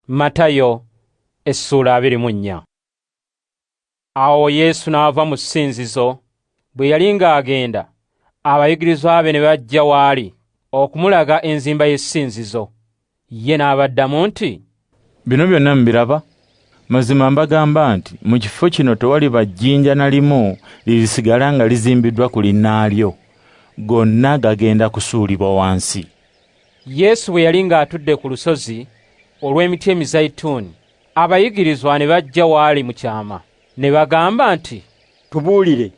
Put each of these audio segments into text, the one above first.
Matayo essuula 24. Awo Yesu n'ava mu ssinzizo, bwe yali ng'agenda, abayigirizwa be ne bajja w'ali okumulaga enzimba y'essinzizo. Ye n'abaddamu nti, Bino byonna mubiraba? Mazima mbagamba nti mu kifo kino tewaliba jjinja na limu lirisigala nga lizimbiddwa ku linnaalyo. Gonna gagenda kusuulibwa wansi. Yesu bwe yali ng'atudde ku lusozi olw'emiti emizayituuni, abayigirizwa ne bajja w'ali mu kyama ne bagamba nti, Tubuulire,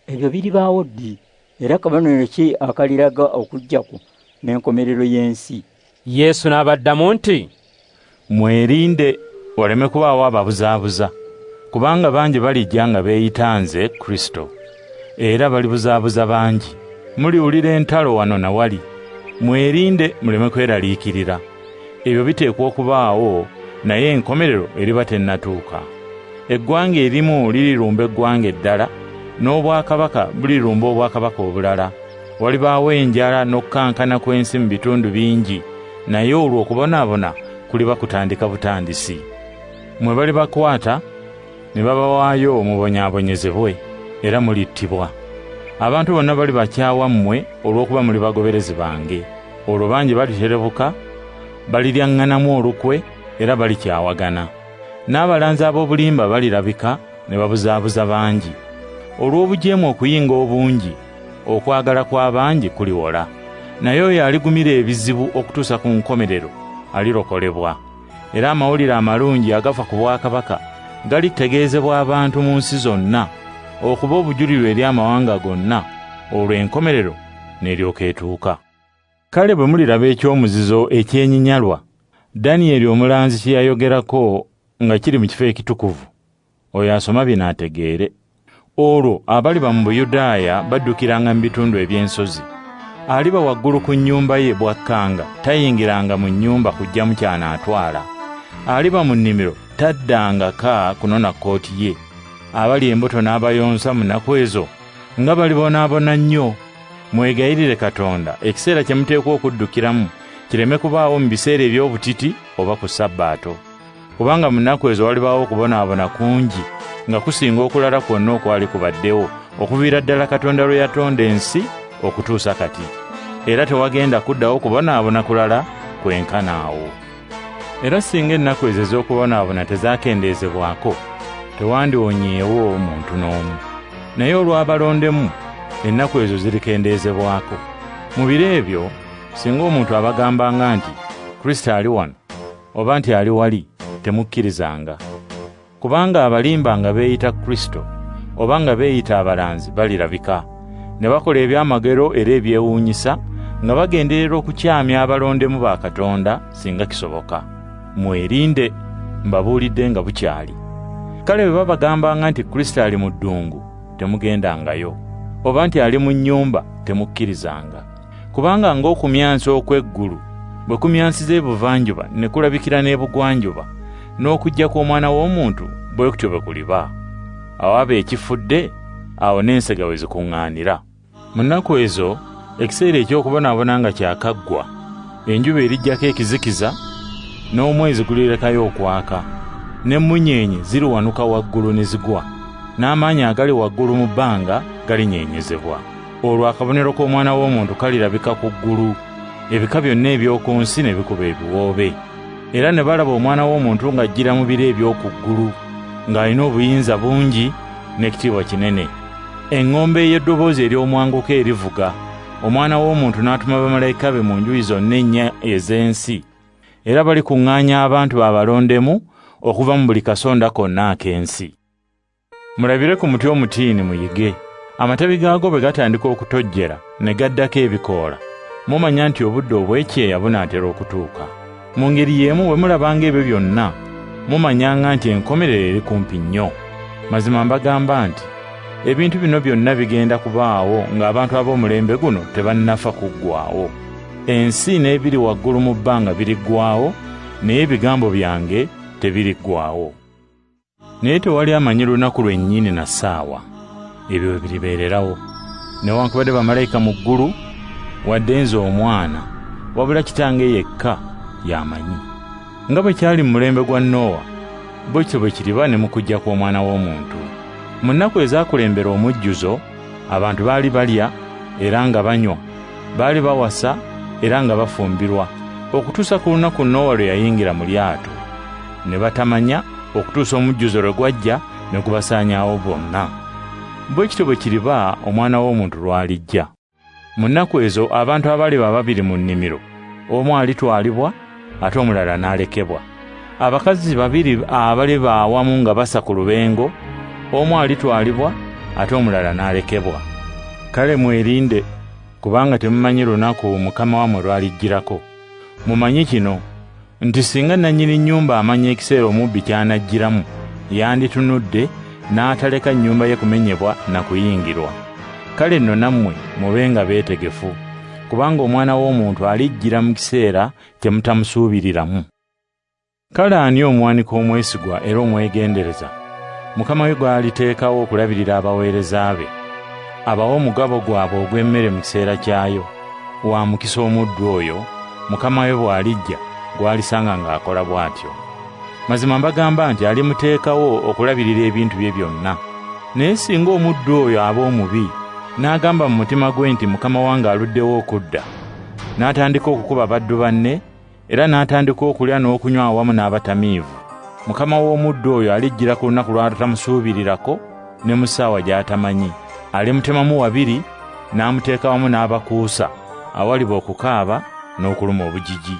ebyo biribaawo ddi? Era kabonero ki akaliraga okujja kwo n'enkomerero y'ensi? Yesu n'abaddamu nti, Mwerinde waleme kubaawo ababuzaabuza, kubanga bangi balijja nga beeyita nze Kristo, era balibuzaabuza bangi. Muliwulira entalo wano na wali. Mwerinde muleme kweraliikirira. Ebyo biteekwa okubaawo, naye enkomerero eriba tennatuuka. Eggwanga erimu lirirumba eggwanga eddala, n'obwakabaka bulirumba obwakabaka obulala. Walibaawo enjala n'okukankana kw'ensi mu bitundu bingi, naye olwo okubonaabona kuliba kutandika butandisi. Mmwe balibakwata ne babawaayo mubonyaabonyezebwe, era mulittibwa. Abantu bonna balibakyawa mmwe olw'okuba muli bagoberezi bange. Olwo bangi baliterebuka, baliryaŋŋanamu olukwe era balikyawagana. N'abalanzi ab'obulimba balirabika ne babuzaabuza bangi. Olw'obujeemu okuyinga obungi, okwagala kw'abangi kuliwola. Naye oyo aligumira ebizibu okutuusa ku nkomerero alirokolebwa. Era amawulire amalungi agafa ku bwakabaka galitegeezebwa abantu mu nsi zonna okuba obujulirwa eri amawanga gonna, olwo enkomerero n'eryoka etuuka. Kale bwe muliraba ekyomuzizo ekyenyinyalwa Daniyeli omulanzi kye yayogerako nga kiri mu kifo ekitukuvu, oyo asoma bino ategeere. Olwo abaliba mu Buyudaaya baddukiranga mu bitundu eby'ensozi. Aliba waggulu ku nnyumba ye bw'akkanga tayingiranga mu nnyumba kuggyamu ky'anaatwala. Aliba mu nnimiro taddanga ka kunona kkooti ye. Abali embuto n'abayonsa mu nnaku ezo nga balibonaabona nnyo. Mwegayirire Katonda ekiseera kye muteekwa okuddukiramu kireme kubaawo mu biseera eby'obutiti oba ku Sabbaato. Kubanga mu nnaku ezo walibaawo okubonaabona kungi nga kusinga okulala kwonna okwali kubaddewo okuviira ddala Katonda lwe yatonda ensi okutuusa kati. Era tewagenda kuddawo kubonaabona kulala kwenkana awo. Era singa ennaku ezo ez'okubonaabona tezaakendeezebwako, tewandiwonyeewo muntu n'omu. Naye olw'abalondemu, ennaku ezo zirikendeezebwako. Mu biro ebyo, singa omuntu abagambanga nti, Kristo ali wano, oba nti ali wali, temukkirizanga. Kubanga abalimba nga beeyita Kristo, oba nga beeyita abalanzi balirabika, ne bakola ebyamagero era ebyewuunyisa nga bagenderera okukyamya abalondemu ba Katonda singa kisoboka. Mwerinde, mbabuulidde nga bukyali. Kale bwe babagambanga nti Kristo ali mu ddungu, temugendangayo, oba nti ali mu nnyumba, temukkirizanga. Kubanga ng'okumyansa okw'eggulu bwe kumyansiza ebuvanjuba ne kulabikira n'ebugwanjuba, n'okujja kw'Omwana w'Omuntu bwe kutyo bwe kuliba. Awaba ekifudde, awo n'ensega we zikuŋŋaanira. Mu nnaku ezo, ekiseera eky'okubonaabona nga kyakaggwa, enjuba eriggyako ekizikiza, n'omwezi gulirekayo okwaka, n'emmunyeenye ziriwanuka waggulu ne zigwa, n'amaanyi agali waggulu mu bbanga galinyeenyezebwa. Olwo akabonero k'Omwana w'Omuntu kalirabika ku ggulu, ebika byonna eby'oku nsi ne bikuba ebiwoobe. Era ne balaba Omwana w'Omuntu ng'ajjira mu bire eby'oku ggulu, ng'alina obuyinza bungi n'ekitiibwa kinene. Eŋŋombe ey'eddoboozi ery'omwanguka erivuga, Omwana w'Omuntu n'atuma bamalayika be mu njuyi zonna ennya ez'ensi, era balikuŋŋaanya abantu be abalondemu okuva mu buli kasonda konna ak'ensi. Mulabire ku muti omutiini muyige. Amatabi gaagwo bwe gatandika okutojjera ne gaddako ebikoola, mumanya nti obudde obw'ekyeya bunaatera okutuuka. Mu ngeri y'emu bwe mulabanga ebyo byonna, mumanyanga nti enkomerero eri kumpi nnyo. Mazima mbagamba nti ebintu bino byonna bigenda kubaawo ng'abantu ab'omulembe guno tebannafa kuggwaawo. Ensi n'ebiri waggulu mu bbanga biriggwaawo, naye ebigambo byange tebiriggwaawo. Naye tewali amanyi lunaku lwennyini na ssaawa ebyo we biribeererawo, newankubadde bamalayika mu ggulu, wadde nze Omwana, wabula Kitange yekka y'amanyi. Nga bwe kyali mu mulembe gwa Nowa, bwe kityo bwe kiriba ne mu kujja kw'Omwana w'Omuntu. Mu nnaku ezaakulembera omujjuzo, abantu baali balya era nga banywa, baali bawasa era nga bafumbirwa, okutuusa ku lunaku Nowa lwe yayingira mu lyato. Ne batamanya okutuusa omujjuzo lwe gwajja ne gubasaanyaawo bonna. Bwe kityo bwe kiriba Omwana w'Omuntu lw'alijja. Mu nnaku ezo abantu abaliba babiri mu nnimiro, omu alitwalibwa ate omulala n'alekebwa. Abakazi babiri abaliba awamu nga basa ku lubengo, omu alitwalibwa ate omulala n'alekebwa. Kale mwerinde, kubanga temumanyi lunaku Mukama wammwe lw'alijjirako. Mumanye kino, nti singa nannyini nnyumba amanya ekiseera omubbi ky'anajjiramu, yanditunudde n'ataleka nnyumba ye kumenyebwa na kuyingirwa. Kale nno nammwe mubenga beetegefu, kubanga Omwana w'Omuntu alijjira mu kiseera kye mutamusuubiriramu. Kale ani omuwanika omwesigwa era omwegendereza, Mukama we gw'aliteekawo okulabirira abaweereza be, abawe omugabo gwabwe ogw'emmere mu kiseera kyayo? Wa mukisa omuddu oyo, Mukama we bw'alijja gw'alisanga ng'akola bw'atyo. Mazima mbagamba nti alimuteekawo okulabirira ebintu bye byonna. Naye singa omuddu oyo aba omubi, n'agamba mu mutima gwe nti Mukama wange aluddewo okudda, n'atandika okukuba baddu banne, era n'atandika okulya n'okunywa awamu n'abatamiivu, Mukama w'omuddu oyo alijjira ku lunaku lw'atamusuubirirako ne mu ssaawa gy'atamanyi. Alimutemamu wabiri, n'amuteeka wamu n'abakuusa, awaliba okukaaba n'okuluma obujiji.